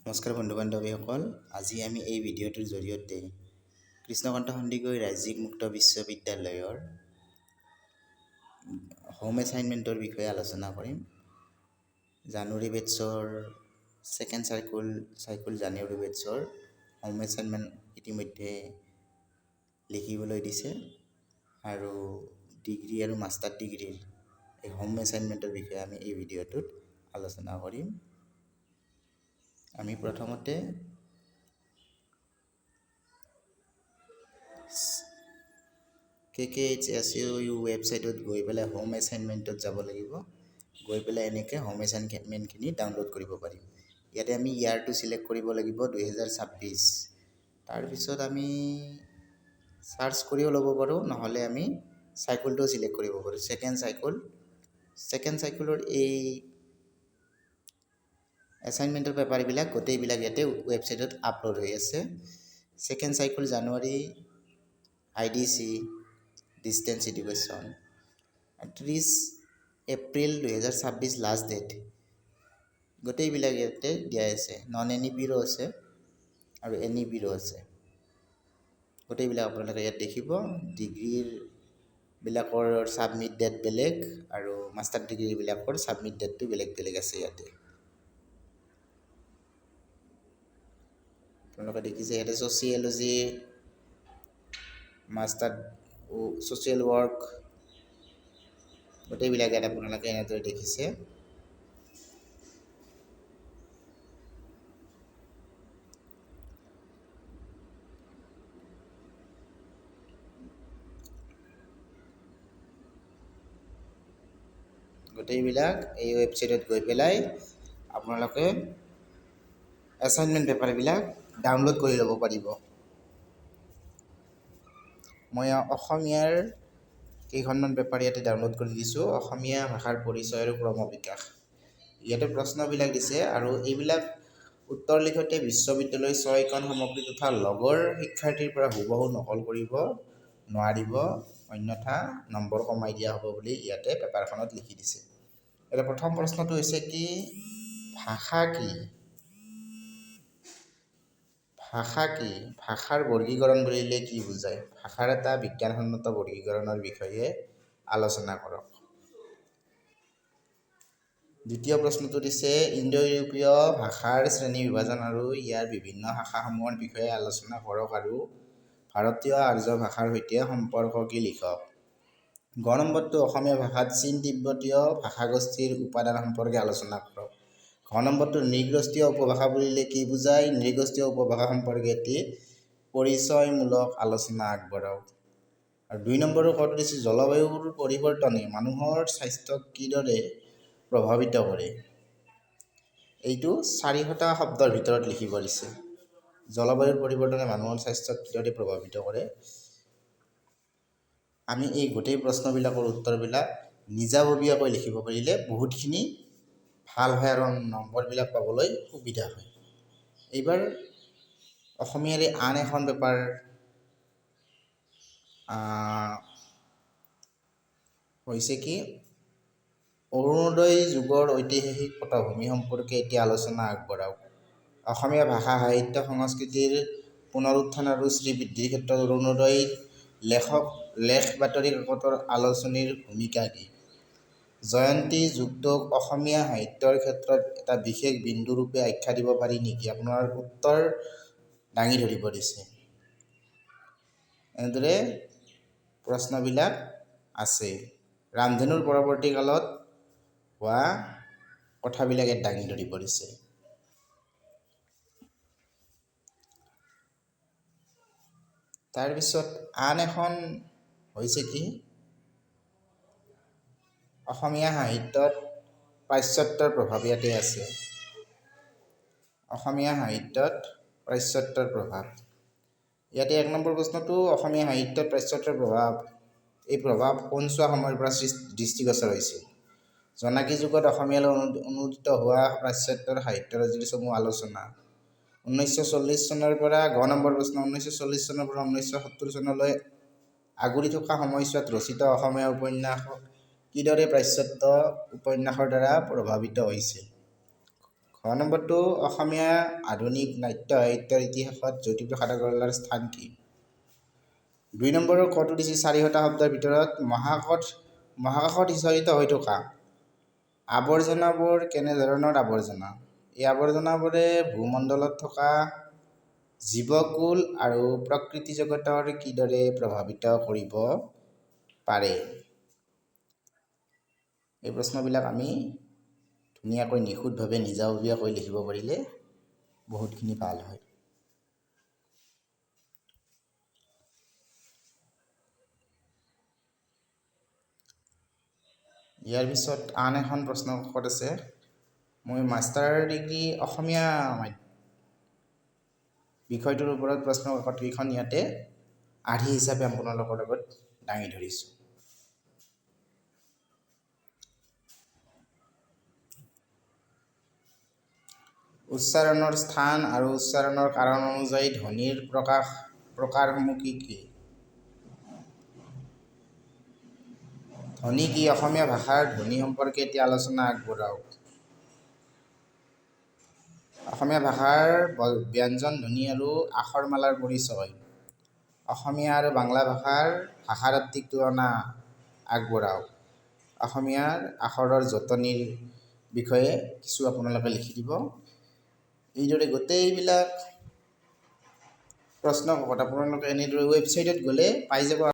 নমস্কাৰ বন্ধু বান্ধৱীসকল, আজি আমি এই ভিডিঅ'টোৰ জৰিয়তে কৃষ্ণকান্ত সন্দিকৈ ৰাজ্যিক মুক্ত বিশ্ববিদ্যালয়ৰ হোম এছাইনমেণ্টৰ বিষয়ে আলোচনা কৰিম। জানুৱাৰী বেটছৰ ছেকেণ্ড চাইকুল জানুৱাৰী বেটছৰ হোম এছাইনমেণ্ট ইতিমধ্যে লিখিবলৈ দিছে আৰু ডিগ্ৰী আৰু মাষ্টাৰ ডিগ্ৰীৰ এই হোম এছাইনমেণ্টৰ বিষয়ে আমি এই ভিডিঅ'টোত আলোচনা কৰিম। আমি প্ৰথমতে KKHSU ৱেবছাইটত গৈ পেলাই হোম এছাইনমেণ্টত যাব লাগিব। গৈ পেলাই এনেকৈ হোম এছাইনমেণ্টখিনি ডাউনলোড কৰিব পাৰিম। ইয়াতে আমি ইয়াৰটো চিলেক্ট কৰিব লাগিব 2026। তাৰপিছত আমি চাৰ্চ কৰিও ল'ব পাৰোঁ, নহ'লে আমি চাইকুলটোও চিলেক্ট কৰিব পাৰোঁ। ছেকেণ্ড চাইকুলৰ এই এছাইনমেণ্টৰ পেপাৰবিলাক গোটেইবিলাক ইয়াতে ৱেবছাইটত আপলোড হৈ আছে। Second cycle January IDC distance education 30 April 2026 last date, গোটেইবিলাক ইয়াতে দিয়া আছে। নন এন ই পিৰো আছে আৰু এন ই পিৰো আছে, গোটেইবিলাক আপোনালোকে ইয়াত দেখিব। ডিগ্ৰীৰবিলাকৰ ছাবমিট ডেট বেলেগ আৰু মাষ্টাৰ ডিগ্ৰীবিলাকৰ ছাবমিট ডেটটো বেলেগ বেলেগ আছে। ইয়াতে আপোনালোকে দেখিছে ইয়াতে ছ'চিয়লজি, মাষ্টাৰ ছ'চিয়েল ৱৰ্ক, গোটেইবিলাক ইয়াত আপোনালোকে এনেদৰে দেখিছে। গোটেইবিলাক এই ৱেবছাইটত গৈ পেলাই আপোনালোকে এছাইনমেণ্ট পেপাৰবিলাক ডাউনলোড কৰি ল'ব পাৰিব। মই অসমীয়াৰ কেইখনমান পেপাৰ ইয়াতে ডাউনলোড কৰি দিছোঁ। অসমীয়া ভাষাৰ পৰিচয় আৰু ক্ৰমবিকাশ, ইয়াতে প্ৰশ্নবিলাক দিছে আৰু এইবিলাক উত্তৰ লিখোঁতে বিশ্ববিদ্যালয়ৰ 6খন সামগ্ৰী তথা লগৰ শিক্ষাৰ্থীৰ পৰা হুবহু নকল কৰিব নোৱাৰিব, অন্যথা নম্বৰ কমাই দিয়া হ'ব বুলি ইয়াতে পেপাৰখনত লিখি দিছে। ইয়াতে প্ৰথম প্ৰশ্নটো হৈছে কি, ভাষা কি? ভাষা কি? ভাষাৰ বৰ্গীকৰণ বুলিলে কি বুজায়? ভাষাৰ এটা বিজ্ঞানসন্মত বৰ্গীকৰণৰ বিষয়ে আলোচনা কৰক। দ্বিতীয় প্ৰশ্নটো দিছে ইণ্ডো ইউৰোপীয় ভাষাৰ শ্ৰেণী বিভাজন আৰু ইয়াৰ বিভিন্ন শাখাসমূহৰ বিষয়ে আলোচনা কৰক আৰু ভাৰতীয় আৰ্য ভাষাৰ সৈতে সম্পৰ্ক কি লিখক। গ নম্বৰটো অসমীয়া ভাষাত চীন তিব্বতীয় ভাষাগোষ্ঠীৰ উপাদান সম্পৰ্কে আলোচনা কৰক। ঘ নম্বৰটো নৃগোষ্ঠীয় উপভাষা বুলিলে কি বুজায়? নৃগোষ্ঠীয় উপভাষা সম্পৰ্কে এটি পৰিচয়মূলক আলোচনা আগবঢ়াওক। আৰু 2 নম্বৰৰ কটো দিছে জলবায়ুৰ পৰিৱৰ্তনে মানুহৰ স্বাস্থ্যক কিদৰে প্ৰভাৱিত কৰে। এইটো 400টা শব্দৰ ভিতৰত লিখিব দিছে। জলবায়ুৰ পৰিৱৰ্তনে মানুহৰ স্বাস্থ্যক কিদৰে প্ৰভাৱিত কৰে। আমি এই গোটেই প্ৰশ্নবিলাকৰ উত্তৰবিলাক নিজাববীয়াকৈ লিখিব পাৰিলে বহুতখিনি ভাল হয় আৰু নম্বৰবিলাক পাবলৈ সুবিধা হয়। এইবাৰ অসমীয়াৰে আন এখন পেপাৰ হৈছে কি, অৰুণোদয় যুগৰ ঐতিহাসিক পটভূমি সম্পৰ্কে এতিয়া আলোচনা আগবঢ়াওক। অসমীয়া ভাষা সাহিত্য সংস্কৃতিৰ পুনৰুত্থান আৰু শ্ৰীবৃদ্ধিৰ ক্ষেত্ৰত অৰুণোদয়ৰ লেখ বাতৰি কাকতৰ আলোচনীৰ ভূমিকা কি? জয়ন্তী যুগটোক অসমীয়া সাহিত্যৰ ক্ষেত্ৰত এটা বিশেষ বিন্দুৰূপে আখ্যা দিব পাৰি নেকি? আপোনাৰ উত্তৰ দাঙি ধৰিব দিছে। এনেদৰে প্ৰশ্নবিলাক আছে। ৰামধেনুৰ পৰৱৰ্তী কালত হোৱা কথাবিলাক ইয়াত দাঙি ধৰিব দিছে। তাৰপিছত আন এখন হৈছে কি, অসমীয়া সাহিত্যত পাশ্চাত্যৰ প্ৰভাৱ ইয়াতে আছে। অসমীয়া সাহিত্যত পাশ্চাত্যৰ প্ৰভাৱ, ইয়াতে 1 নম্বৰ প্ৰশ্নটো অসমীয়া সাহিত্যত পাশ্চাত্যৰ প্ৰভাৱ, এই প্ৰভাৱ কোনছোৱা সময়ৰ পৰা দৃষ্টিগোচৰ হৈছিল? জোনাকী যুগত অসমীয়ালৈ অনুদিত হোৱা পাশ্চাত্যৰ সাহিত্যৰাজিৰ চমু আলোচনা। 1940 চনৰ পৰা গ নম্বৰ প্ৰশ্ন, 1940 চনৰ পৰা 1970 চনলৈ আগুৰি থকা সময়ছোৱাত ৰচিত অসমীয়া উপন্যাস কিদৰে পাশ্চাত্য উপন্যাসৰ দ্বাৰা প্ৰভাৱিত হৈছিল? ঘ নম্বৰটো, অসমীয়া আধুনিক নাট্য সাহিত্যৰ ইতিহাসত জ্যোতিপ্ৰসাদ আগৰৱালাৰ স্থান কি? 2 নম্বৰৰ কটো দিছে 400টা শব্দৰ ভিতৰত মহাকাশত সিঁচৰিত হৈ থকা আৱৰ্জনাবোৰ কেনেধৰণৰ আৱৰ্জনা? এই আৱৰ্জনাবোৰে ভূমণ্ডলত থকা জীৱকুল আৰু প্ৰকৃতি জগতৰ কিদৰে প্ৰভাৱিত কৰিব পাৰে? এই প্ৰশ্নবিলাক আমি ধুনীয়াকৈ নিখুঁতভাৱে নিজাববীয়াকৈ লিখিব পাৰিলে বহুতখিনি ভাল হয়। ইয়াৰ পিছত আন এখন প্ৰশ্ন কাকত আছে। মই মাষ্টাৰ ডিগ্ৰী অসমীয়া বিষয়টোৰ ওপৰত প্ৰশ্ন কাকত কেইখন ইয়াতে আৰ্হি হিচাপে আপোনালোকৰ লগত দাঙি ধৰিছোঁ। উচ্চাৰণৰ স্থান আৰু উচ্চাৰণৰ কাৰণ অনুযায়ী ধ্বনিৰ প্ৰকাৰসমূহ কি কি? ধ্বনি কি? অসমীয়া ভাষাৰ ধ্বনি সম্পৰ্কে এতিয়া আলোচনা আগবঢ়াওক। অসমীয়া ভাষাৰ ব্যঞ্জন ধ্বনি আৰু আখৰমালাৰ পৰিচয়। অসমীয়া আৰু বাংলা ভাষাৰ ভাষাতাত্ত্বিক তুলনা আগবঢ়াওক। অসমীয়াৰ আখৰৰ জতনিৰ বিষয়ে কিছু আপোনালোকে লিখি দিব। এইদৰে গোটেইবিলাক প্ৰশ্ন কাকত আপোনালোকে এনেদৰে ৱেবছাইটত গ'লে পাই যাব।